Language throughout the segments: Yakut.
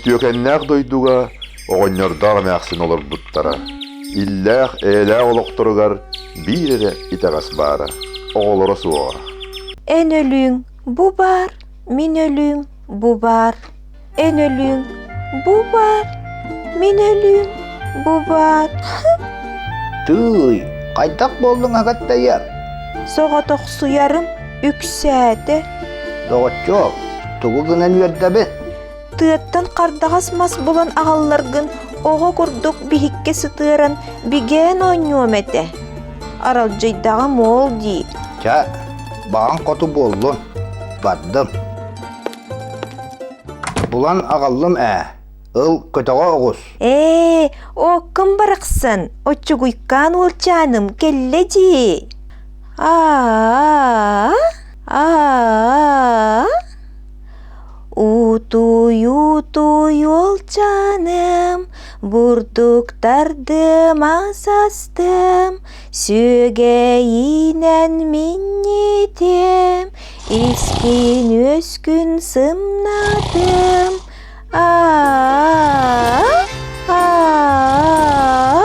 Үтүөкэннээх дойдуга оҕонньордоох эмээхсин олорбуттара. Иллээх, эйэлээх олохторугар биир эрэ итэҕэс баара, оҕолоро суоҕа. Эн өлүүҥ бу баар, мин өлүүм бу баар. Эн өлүүҥ бу баар, мин өлүүм бу баар. Тыый, хайдах буоллуҥ аҕаттайа? Соҕотохсуйарым үксээтэ. Доҕоччуок, тугу гынан үөрдэбин? Тыаттан хардаҕас мас булан аҕалларгын оҕо курдук биһиккэ сытыаран бигээн оонньуом этэ. Аралдьыйдаҕым уол дии. Чэ, баҕаҥ хоту буоллун. Бардым. Булан аҕаллым ээ. Ыл, көтөҕө оҕус. Ээ, оккум барахсан, оччугуйкаан уолчааным кэллэ дии. Аа, аа, Утуй-утуй уолчааным, бурдуктардым асастым, сүөгэйинэн минньитим, искин-үөскүн сымнатым, аа аа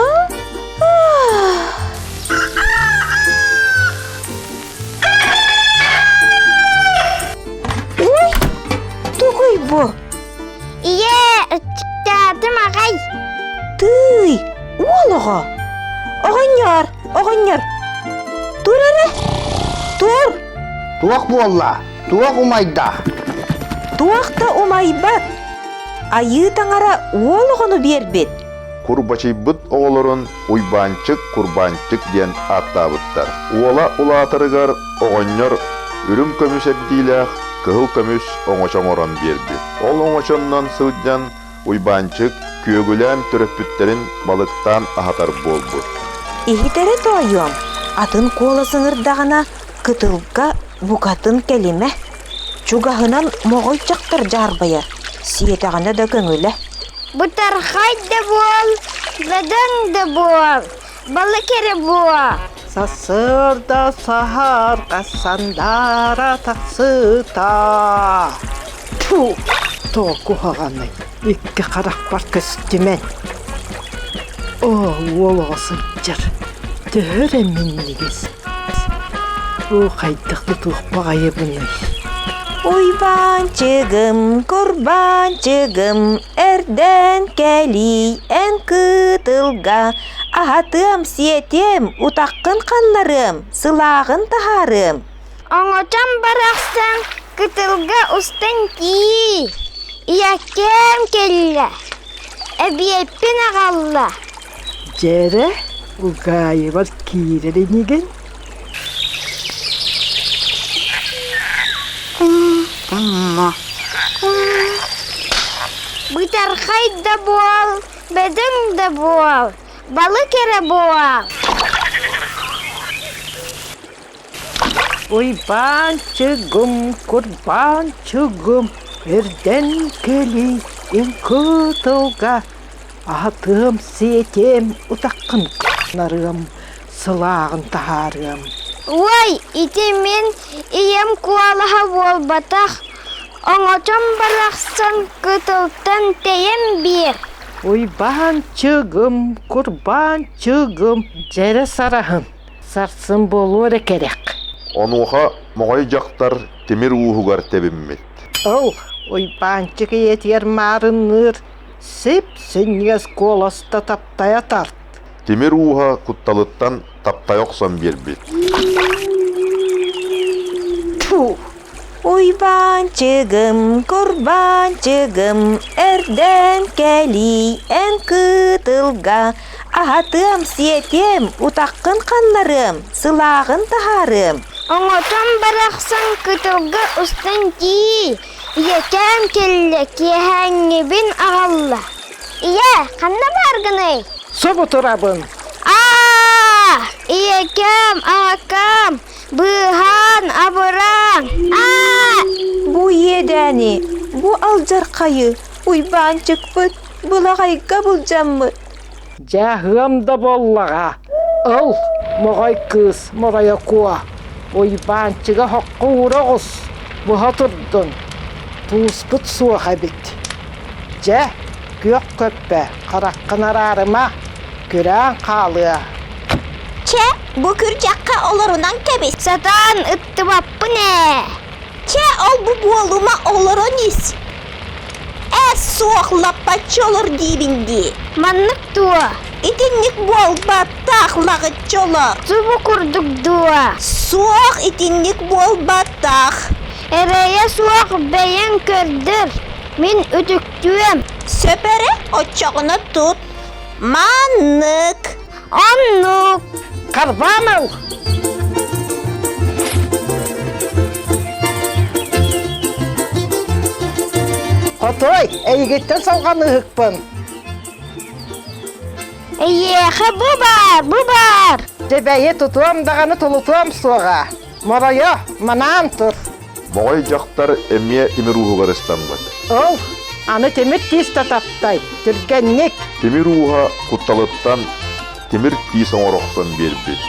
Ой, тугуй бу? Ийээ, ыччаттаатым аҕай. Тыый, уол оҕо. Оҕонньор, оҕонньор. Тур эрэ, тур. Туох буолла? Туох умайда? Туох да умайбат. Айыы таҥара уол оҕону биэрбит. Курбачыйбыт оҕолорун Уйбаанчык Курбаанчык диэн ааттаабыттар. Уола улаатарыгар оҕонньор үрүҥ көмүс эрдиилээх кыһыл көмүс оҥочо оҥорон биэрбит. Ол оҥочоннон сылдьан Уйбаанчык күөгүлээн төрөппүттэрин балыктаан аһатар буолбут. Иһитэрэ тоойуом, атын куолас ыҥырдаҕына кытылга букатын кэлимэ. Чугаһынан моҕой дьахтар дьаарбайар, сиэтэҕинэ да көҥүлэ. Бытархай да буол, бөдөҥ да буол, балык эрэ буо. Сарсыарда саһарга сандаара тахсыта. Тьфу, то куһаҕаный, икки харахпар көстүмэн. Оо, уол оҕо сылдьар, төһө эрэ минньигэс. Оо, хайдах тутуох баҕайыбыный? Уйбаанчыгым, курбаанчыгым, эрдэн кэлиий эн кытылга, аһатыам, сиэтиэм, утаххын ханнарыам, сылааҕын таһаарыам. Оҥочом барахсан кытылга устан тиий, ийэккээм кэллэ, эбиэппин аҕалла. Дьэрэ, угаайыбар киирэр инигин Бытархай да буол, бөдөҥ да буол, балык эрэ буол. Уйбаанчыгым, курбаанчыгым, үрдэн кэлий үҥкүү тылга, аһатыам, сиэтиэм, утаххын нарыам, сылааҕын таһаарыам. Уой, ити мин ийэм куолаһа буолбатах, оҥочом барахсан кытылтан тэйэн биэр. Уйбаанчыгым, курбаанчыгым, дьэрэ сараһын, сарсын буолуо эрэ кэрэх. Онуоха моҕой дьахтар тимир ууһугар тэбиммит. Ол Уйбаанчык ийэтигэр маарынныыр сип-синньигэс куоласта таптайа тарт. Тимир ууһа кутталыттан таптайа охсон биэрбит. Тьфу! Уйбаанчыгым, курбаанчыгым, эрдэн кэлиий эн кытылга, аһатыам, сиэтиэм, утаххын ханнарыам, сылааҕын таһаарыам. Оҥотон барахсан кытылга устан тиий, ийэкээм кэллэ, киэһээҥҥибин аҕалла. Ийээ, ханна бааргыный? Субу турабын. Аа, ийэкээм, аҕакаам, быыһаан, абыраан. Аа! Бу иэдээни, бу алдьархайы Уйбаанчыкпыт былаҕайга былдьаммыт. Дьэ, ыам да буоллаҕа. Ыл, моҕой кыыс, моройо куо, Уйбаанчыга хоххо уура оҕус, буһа турдун. Тууспут суох эбит. Дьэ, күөх көппө, хараххын араарыма, күрээн хаалыа. Чэ, бу күрдьэххэ олорунан кэбис. Сатаан ыттыбаппын ээ. Чэ, ол-бу буолума олорон ис. Ээ, суох, лаппаччы олор диибин дии. Маннык дуо? Итинник буолбатах, лаҕыччы олор. Субу курдук дуо? Суох, итинник буолбатах. Эрэйэ суох бэйэҥ көрдөр, мин үтүктүөм. Сөп эрэ, оччоҕуна тут. Маннык. Оннук. Харбаан ыл! Хотой, эйигиттэн салҕаныыһыкпын. Эйиэхэ бу баар, бу баар. Дьэбэйи тутуом даҕаны тулутуом суоҕа. Моройо, манаан тур. Моҕой дьахтар эмиэ тимир ууһугар ыстаммыт. Ол, аны тимир тиис да таптай, түргэнник. Тимир ууһа кутталыттан тимир тиис оҥоро охсон биэрбит.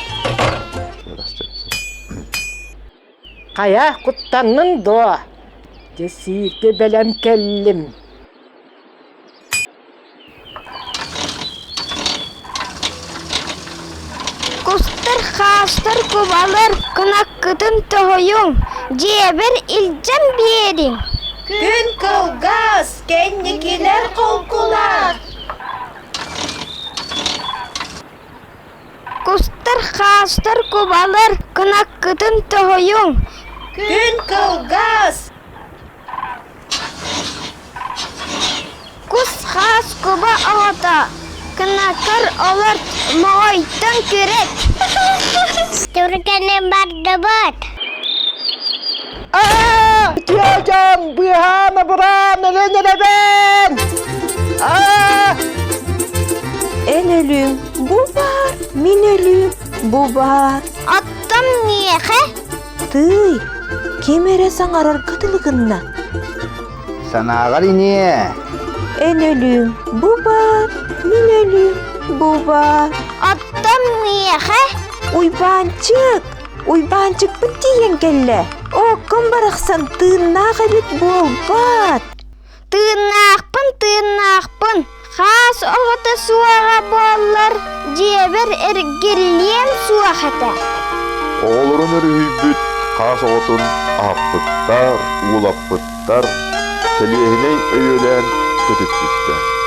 Хайа, куттаннын дуо? Дьэ сииргэ бэлэм кэллим. Кустар, хаастар, кубалар, кынаккытын тоһуйуҥ, дьиэбэр илдьэн биэриҥ. Күн кылгас, кэнникилэр холкулар. Кустар, хаастар, кубалар, кынаккытын тоһуйуҥ. Күн кылгас, Кус-хаас куба оҕото, кынакар олорт, моҕойтон күрэт. Түргэни бардыбыт. Аа! Үтүө дьон, быыһаан, абыраан, өлөн эрэбин! Аа! Эн өлүүҥ бу баар, мин өлүүм бу баар. Оттон миэхэ Тыый, ким эрэ саҥарарга дылы гынна. Санааҕар иниэ. Эн өлүүҥ бу баар, мин өлүүм бу баар. Оттон миэхэ Уйбаанчык, Уйбаанчыкпыт тиийэн кэллэ. Оокком барахсан тыыннаах эбит буолбаат. Тыыннаахпын, тыыннаахпын. Хаас оҕото суоҕа буоллар, дьиэбэр эргиллиэм суох этэ. Оҕолорун өрүһүйбүт хаас оҕотун аһаппыттар, уулаппыттар, сэлиэһинэй өйүөлээн көтүппүттэр.